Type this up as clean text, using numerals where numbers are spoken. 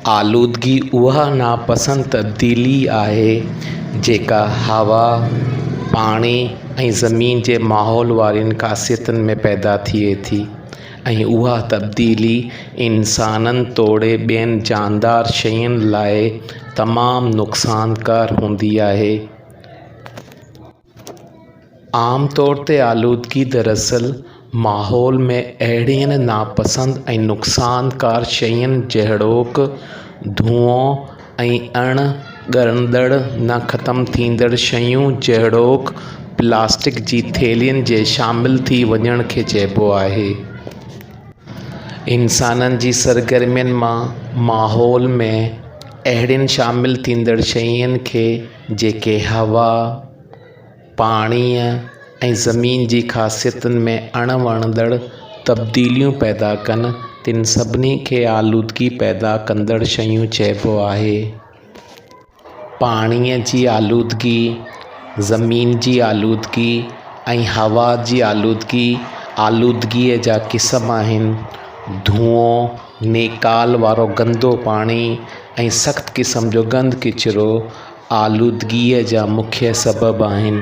آلودگي اها ناپسند تبديلي آهي، جيڪا هوا، پاڻي ۽ زمين جي ماحول وارين خاصيتن ۾ پيدا ٿئي ٿي ۽ اها تبديلي انسانن توڙي ٻين جاندار شين لاء تمام نقصانڪار هوندي آهي. عام طور تي آلودگي دراصل ماحول ۾ اهڙين ناپسند ۽ نقصانڪار شين جهڙوڪ دونهون ۽ اڻ ڳرندڙ نه ختم ٿيندڙ شيون جهڙوڪ پلاسٽڪ جي ٿيلهين جي شامل ٿي وڃڻ کي چئبو آهي. انسانن جي سرگرمين مان ماحول ۾ اهڙين شامل ٿيندڙ شين کي جيڪي هوا، پاڻيء ۽ زمين جي خاصيتن ۾ اڻ وڻندڙ تبديليون پيدا ڪن، تن سڀني کي آلودگي پيدا ڪندڙ شيون چئبو آهي. پاڻيء جي آلودگي، زمين جي آلودگي ۽ هوا جي آلودگي آلودگيء جا قسم آهن. ڌوئون، نيڪال وارو گندو پاڻي ۽ سخت قسم جو گند ڪچرو آلودگيء جا مکيه سبب آهن.